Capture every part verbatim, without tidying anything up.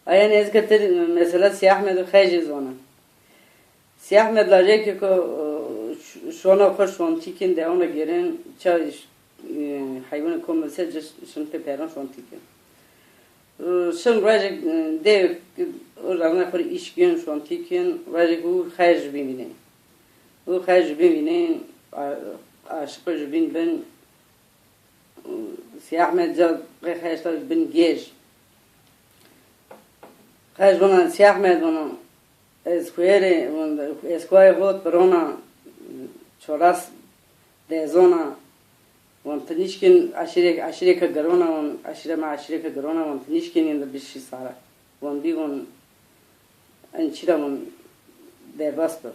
Aya nêzike tir mesela Sî Ehmed û Xejê zona. Sî Ehmed lajekê ko, e, ş-, şona xo şontîkin de ona gêrên, ça, e, heywanê ko mese ci şin pê peron şontîkin. E, şin rojek, e, de, o rana xo îş gên şontîkin, rojek û Xej bîn vînên. Û Xej bîn vînên, a-, aşiqo jubîn bin, Sî Ehmed ca qey Xej ta bin gêj. Xej vana, Sî Ehmed vana, ez kuerê, ez kuayê hot birona çoras dezona, von ti nişkin aşîrê, aşîrê ke girona, von aşîre ma aşîrê ke girona, von ti nişkin yin de bişî sare. Von bî, von en çira von derbas bi.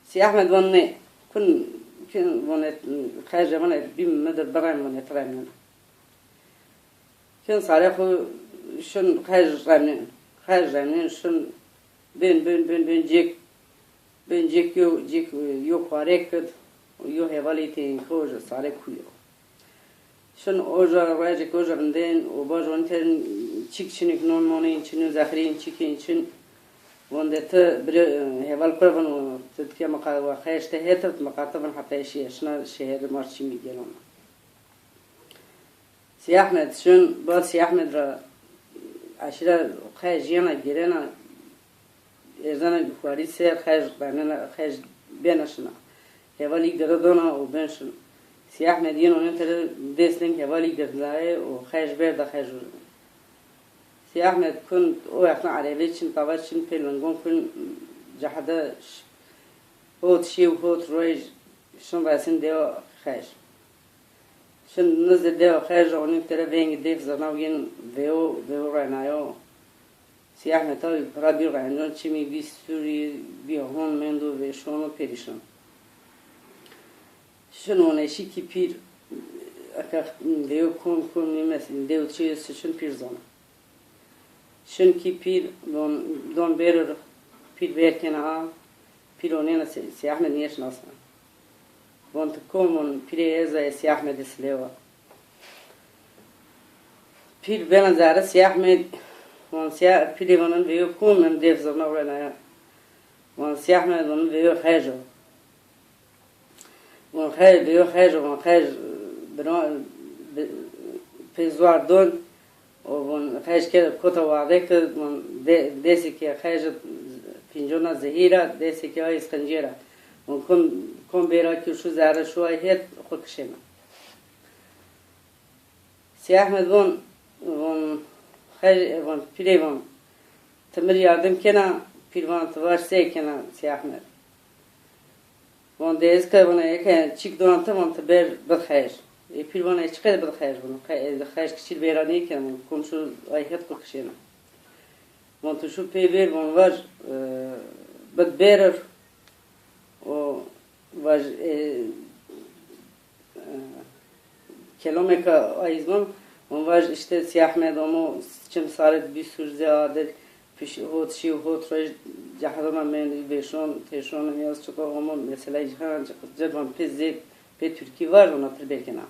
Sî Ehmed von nê. Kun, kun von et, Xej von et, bîm mi dir birem von et remnen. Kun sare xo şin Xej remnen. Xej remnen şin bin, bin, bin, bin cik, bin cik yo, cik yo xwarek kid, yo hevalî têyin xo sare kuyo. Şin oja, rojek oja rindên û bajon terin çik çinik non monên çin û zexrîn çikên çin. Von de ti bire, e, heval kure von û ti dike miqa-, wa Xej te het, miqate von hepê şîye, şina şeherî mar çîmî gelona. Sî Ehmed şin, ba Sî Ehmed ra eşîra Xej jiyana gêrena, erzena xwarî ser, Xej benena, Xej bena şina. Hevalî gere dona û ben şin. Sî Ehmed yeno nen tere dêsneng hevalî girdaye û Xej berda Xej û. Sî Ehmed kun o wextan erebe çin, tava çin, pê lingon kun cehde ş-, hot şew hot roj şin resin dewa Xej. Şin nizdê dewa Xej ra onî tere vengê dêf zernaw yên veyo, veyo renayo. Sî Ehmed tabi pira bî rencon, çimî bî sûrî, bî hon mendo vêşon û perîşon. Şin oneşî kî pîr, eke veyo kom kom nîmes, dew çi şin pîr zona. Şin kî pîr don, don bêro, pîr bêr kena a, pîr onêna Sî-, Sî Ehmed nêşinasna. Von ti kom? Von pîrê ez a, ez Sî Ehmedê Silêw a. Pîr bena zere Sî Ehmed, von Sî-, pîrê vonin veyo kom, em dêf zirna urenaya. Von Sî Ehmed vonin veyo Xej o. Von Xej, veyo Xej o, von Xej, bira, bi-, pê zuar don, û von Xej ke kota wade ke, von de-, dêsê ke Xej pîncona zehîr a, dêsê ke ay xincêr a. Von kom, kom bêra ki şu zere şu ay het, xo kişêna. Sî Ehmed von, von, Xej-, von, pîrê von, ti mi rê yardim kena? Pîr von, ti vaj sey kena Sî Ehmed? Von, de ez ke, von, eke çîk dona ti, von, ti ber bid Xej. Ê pîr von, ez çiqede bid Xej, von, Xe-, ez Xej kiçî bêra nêkena, von, komşu ay het xo kişêna. Von, ti şu pê bêr, von, vaj, e, bid bêrir. O vaj, e, e, kelomêka ay zon, von vaj îşte Sî Ehmed omo çim sare bî sûr zê adir, piş hot şî hot roj cehedona mendî vêşon, têşon, yaz çiko omo mesela cîhan çiko, ci von pê zê, pê Tirkî vaj ona tir bêr kena.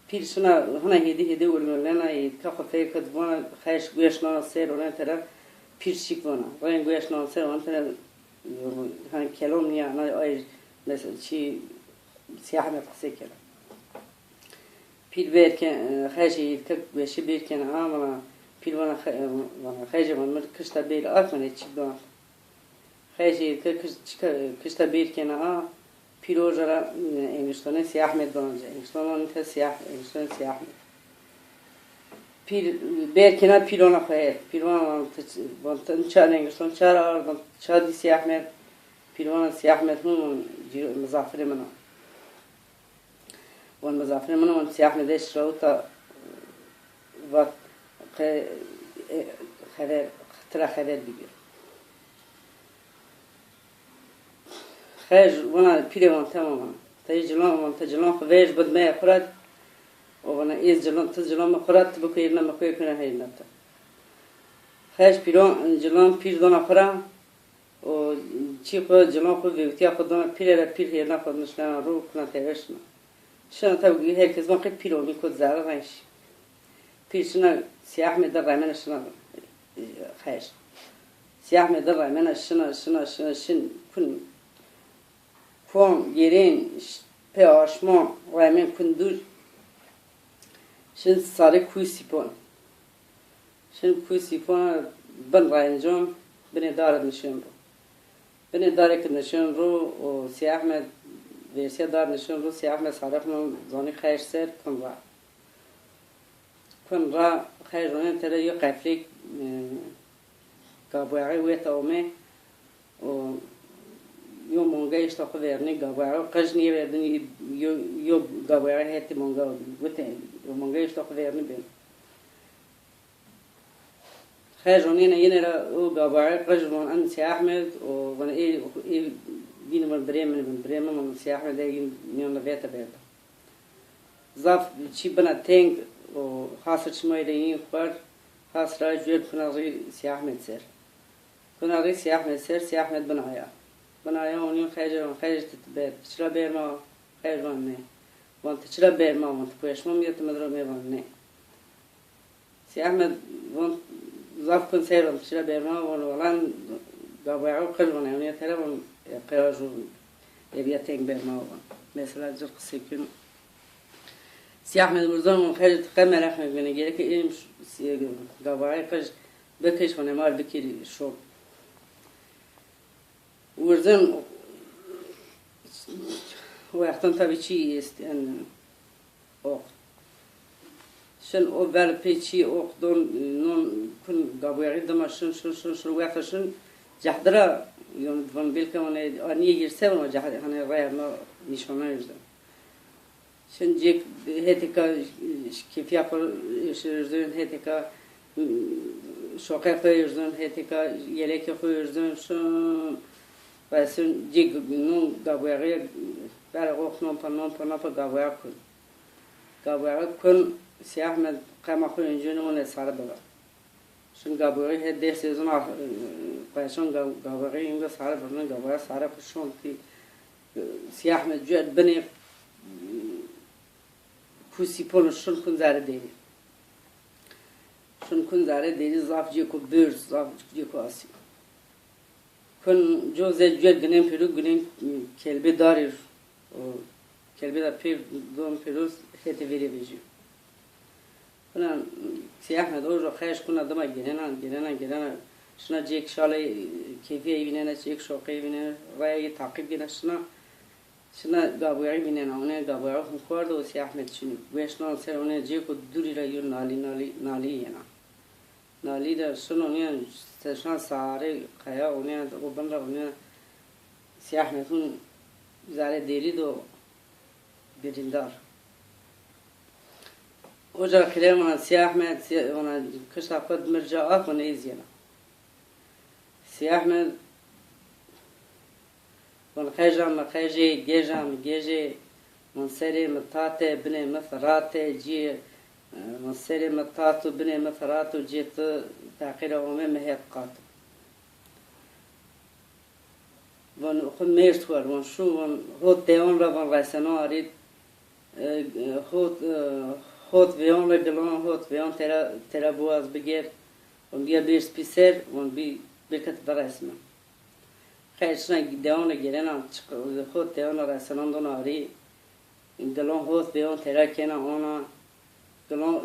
Pîr şina hina hêdî hêdî ulmulena, ê dika xo fê kit, vona Xej gueş nana ser, onen tera pîr şik vona. Ren gueş nana ser, onen tera, hani kelom nîya, na ay mesela çi Sî Ehmed qisey kena. Pîr bêr ke, Xej ê dika gueşî bêr kena a, vona pîr vona Xe-, vona Xej, vona mi kişta bêr at, vona çi dona. Xej ê ke kiş-, çika-, kişta bêr kena a, pîr oca ra, e, engiştonê Sî Ehmed dona ci. Engişton onî te Sî Eh-, engiştonê Sî Ehmed. Pîr bêr kena, pîr ona xo het. Pîr vana, vana ti ç-, vana ti ça engişton ça ra ard, vana ça dî Sî Ehmed? Pîr vana Sî Ehmed hûn, vana cî-, mizafirê min a. Von mizafirê min a, von Sî Ehmed eşt rawita, vat qe, e, xever, tira xever bigir. Xej vona pîrê, von temam a. Ti cilan, von ti cilan xo vej bid meyê xo ra. O vona ez cilan, ti cilan mi xo ra, ti biko hêrna mi xo yê kuna hêrna ti. Xej pîron, cilan pîr dona xo ra. O çî xo, cilan xo, vewtîya xo dona pîre ra, pîr hêrna xo nişnena ro, kuna teve şina. Şina tabi her kes van qey pîr onî kot zere reng şî. Şina Sîyahmed de remena şina, e, xer. Sîyahmed de remena şina, şina, şina, şin, kun, kon, gêrên, ş-, pê aşmon, remên kun dûr. Şin sarê kuy sîpon. Şin kuy sîpon bin rencon, binê dare nişên ro. Binê dare ki nişên ro û Sîyahmed, vêrsîya dare nişên ro, Sîyahmed sarê xo zanî xer ser, kun ra. Kun ra xer ronên tera yo qeflêk, e, gabueğe weta ome û yo manga eşta xo vernî, gabueğe qij nîyê verdin, yo, yo gabueğe hetê manga wite, yo manga eşta xo vernî ben. Xer ronêne yine ra o gabueğe qij von en Sîyahmed û von ê, ê bîn von birê min bin, birê min von Sîyahmed ê yin mîyan de vete berda. Zaf çî bina teng û has ra çimayî de yîn xwar, has ra cuer kuna rî Sîyahmed ser. Kuna rî Sîyahmed ser, Sîyahmed binaya. Binaya û nîn xece, xece ti ber, ti çira berma, xece van ne. Van ti çira berma, van ti kueşma mi ti mi dro me van ne. Sîyahmed von zaf kun seyron ti çira berma, von walan gabueğe qij von, ewnîya tera von, e, qewa ju eviya teng berma von. Mesela cir qisê kun. Sîyahmed Murzan von xece ti qe mereq mekvene, gereke ênim ş-, si-, gabueğe qij bikiş von emar bikirî şo. Wirzin wextan tabî çî est, en oq. Şin o vel pê çî oq don, non kun gabueğî dima şin, şin, şin, şin, wexta şin cehdi ra, yon, von belke one anîye girse, ona cehdi, hani raya ma nîşana yüzden. Şin cêk hetêka kêfîya xo erzon, hetêka şoqê xo erzon, hetêka yelekê xo erzon, şin resin cêk non gabueğî bere oq non pa, non pa, non pa gabueğî kun. Gabueğî kun Sîyahmed qema xo encîyeno one sare biba. Şin gabueğî he dest erzon, e, qeşon ga-, gabueğî inga sare birnin, gabueğî sare xo şon ki, e, Sîyahmed cuet binê, e, ku sîpon şin kun zerê derî. Şin kun zerê derî zaf cêko bêrz, zaf cêko asî. Kun co zê cuet ginên pêro, ginên, e, kelbê darî û kelbê de pêr don pêro hetê vêrê vejîyo. Kuna Sîyahmed ojo xeş kuna dima gêrena, gêrena, gêrena. Şina cêk şalê kêfîyê vînena, cêk şoqê vînena, raya yê taqîb gêna şina. Şina gabueğî vînena, onê gabueğî xo xwardo û Sîyahmed şinî. Gueş nan ser onê cêko dûrî ra yo nalî, nalî, nalî yena. Nalî de şin onê, se-, şina sarê qeya onê, o bin ra onê Sîyahmed hun zerê derî do birîndar. Oca qîlê vana Sîyahmed, Sîya-, vana kişta xo di mir ca aq, vana ez yena. Sîyahmed von qeja mi qejê, geja mi gejê, von serê mi tate, binê mi firate, cî, e, von serê mi tat û binê mi firat û cê ti feqîra ome mi het qat. Von xwu mêrd xwu, von şû, von hot deyon ra von reseno arî, e, e, hot, e, hot veyon ra gilon, hot veyon tera, tera buwaz bigêr, von bîya bêrz pîser, von bî birket biresme. Xeyr şina deyon ra gêrena, çiq-, hot deyon ra resenon don arî, gilon hot veyon tera kena ona, gilon,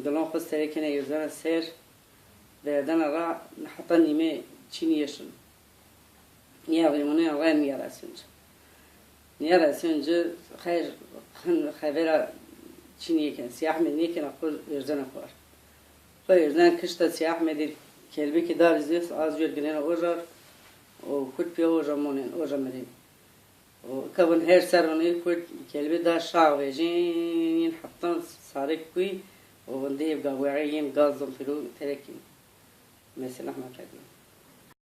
gilon xwu sere kena êrzena ser, verdena ra heta nîme çînîye şin. Nîya vêmonê ren nîya resin ci. Nîya resin ci, xeyr hin xevera çînîye ken, Sîyahmed nêkena xwu êrzena xwar. Xwu êrzen kişta Sîyahmedî kelbekî darî zî, az jûr ginena ojar û xwu pîya oja monên, oja mirên. Û ika vin her ser onê xwu kelbê da şax vejîn, heptan sarê kuy û vin dê gaweğe yên gaz don pêro terekîn. Mesela hema qedîn.